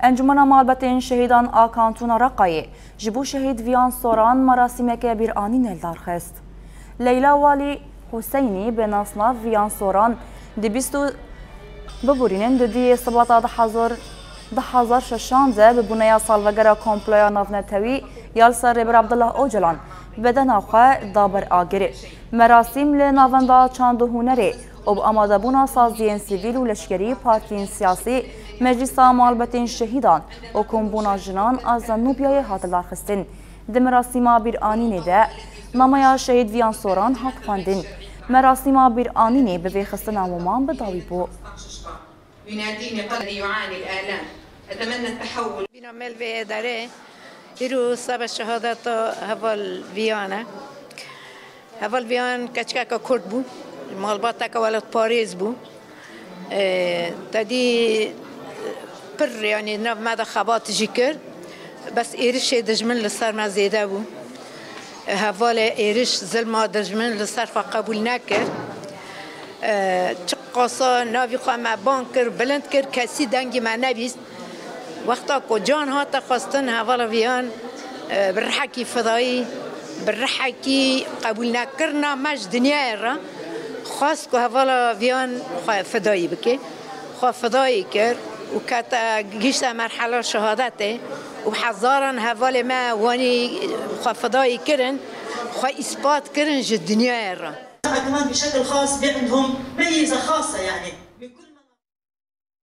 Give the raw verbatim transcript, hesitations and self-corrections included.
Encûmena Malbetên Şehîdan a Kantona Reqayê ji bo şehîd Viyan Soran merasîmeke bîranînê li dar xist. Leyla Walî Huseynî bi nasnav Viyan Soran di bîst û biborînin di duyê Sibata du hezar, du hezar şeşan de bi boneya salvegera komploya navnetewî ya li ser Rêber Abdullah Ocalan bedena xwe da ber agirê. Merasîm li Navenda Çand û Hunerê û bi amadebûna saziyên sivîl û leşkerî, partiyên siyasî, Meclisa Malbetên Şehîdan û Kombûna Jinan a Zenûbiyayê hat lidarxistin. Di merasîma bîranînê de nameya şehîd Viyan Soran hat xwendin. Merasîma bîranînê bi vêxistina moman bi dawî bû. يناديني قلبي يعاني الآلام. أتمنى التحول. Bîna me li vê êdarê îro seba şehadeta heval Viyan e. Heval Viyan keçikeke Kurd bû, malbateke welatparêz bû. Ee, te dî pir, yanî, nav me de xebat jî kir. Bes êrişê dijmin li ser me zêde bû. Hevalê êriş zilma dijmin li ser xwe qebûl nekir. Ee, çiqasa navî xwe me bang kir, bilind kir, kesî dengî me nebîst. Wexta ku can hate xwestin, hevala Viyan, e, bi rihekî fidayî, bi rihekî qebûlnekirina me ji dinyayê re xwest ku hevala Viyan xwe fidayî bike. Xwe fidayî kir û kete, gihîşte merhela şehadetê û bi hezaran hevalê me wanî xwe fidayî kirin, xwe îspat kirin ji dinyayê re. كمان بشكل خاص بأنهم ميزة خاصة، يعني.